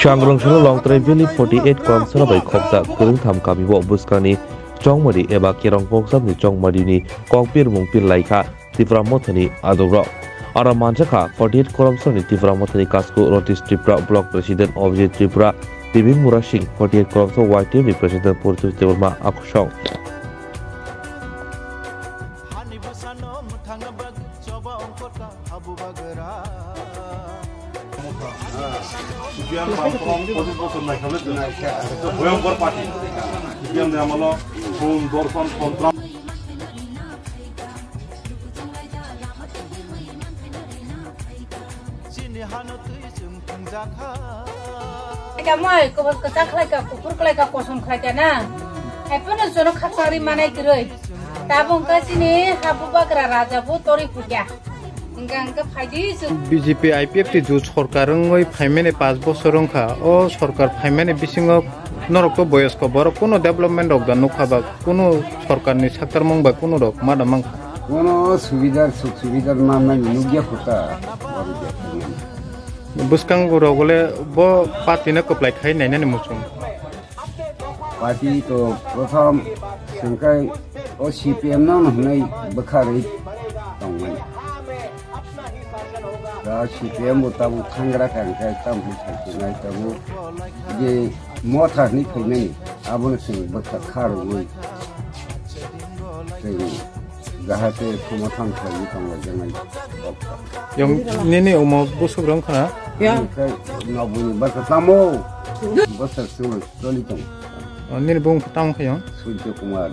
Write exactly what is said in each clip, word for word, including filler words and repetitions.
Sangrong salo Longtrai Valley forty eight Koromsara bai khopjak kwrwngtham kami bo bwskangni Chongmari eba Kerong Pokjamni Chongmarini kokpir mung pir laikha Tipra Mothani adogrok. Aro manjakha forty eight Koromsarani Tipra Mothani Kasku Rotis Tripura Block President Abhijit Tripura, Tibin Mura Singh forty eight Koromsa Y T F ni President Purtu Debbarma akhosong. Hani bwsano mwthangna bagwi choba ongkota habu bagra. Sipiyan bangkong pojis bosor naikhamle twnai khe, bhoyongkor party. Sipiyan de amalo khun, dorson, sontras. Chini hano twi chwng thwngjakha. Kha moi, kubun kwchak khlai kha, kuphur khlai kha, kosom khlai kha na. Hai phano jono khakchangri manai kwrwi. Tabuk wngkha chini habu bagra raja bo torwi phukya. Hingkha hingkha phaidi chwng. B J P I P F T jut sorkar wngwi phaimani pash bosor wngkha. O sorkar phaimani bisingo norok to boyosko borok kuno development rok da nukha ba kuno sorkarni saktarmung bai kuno rok ma da mankha. Kono subidar suk subidar manmani nukya khuta. Bwskang rogole bo party no kwplai khai nainani muchung. Party to prothom sengkai o C P M no hwnwi bwkharwi tongmani. Da C P M bo tabuk thangra kha hwnkhe tamni thaisinai tabuk je motha hwnwi phaimani abono chwng bwkha kharwi chwng jahate somathan khlaiwi tonglaijak nai. Yong nini omo busuk rong khana? Ya. Nini khai nabuni bwkha tamo bwswk chwng choli tong. O, nini bung tamo khayo? Surjo Kumar.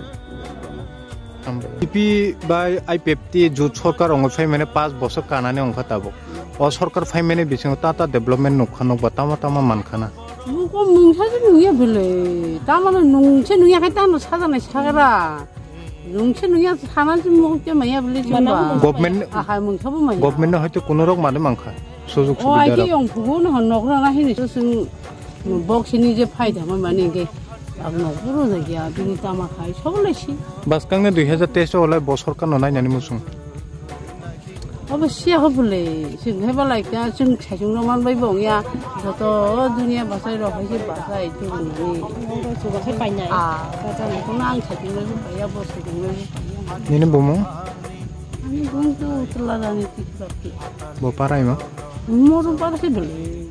Hambai. B J P bai I P F T jut sorkar ongwi phaimani pash bosor kanani ongkha tabuk. O sorkar phaimani bisingo ta ta development nukha nukba tama tama mankhana. Nuko mungsa se nungya bele. Tamano nungse nungya khai tamo sajanai sagra. Nungse nungya sanan se mungke maya bele chumba. Government, aha mungsa bo maya. Government no hoite kuno rok mani mankha. Sujug subida rok. O aike yong phugu no nok rana hini sung box ni je phaida ma mani ge. Ang nok puro jagya bini tama khai sobo lai si. Baskang ne dui hajar teis o lai bo sorkar no nainani muchung. Obo siya hobole, chwng heba lai kha, chwng saichung rok man bai bo wngya, joto duniya bachai rok hai se bachai tubunani. Chubakhai painai. Ah, bachai ni kono ang saichung rok paiya, bo saichung rok paiya. Nini bumung? Ani bumung to Uttarlada ni Tripura ki. Bo parai ma? Morum para se bole.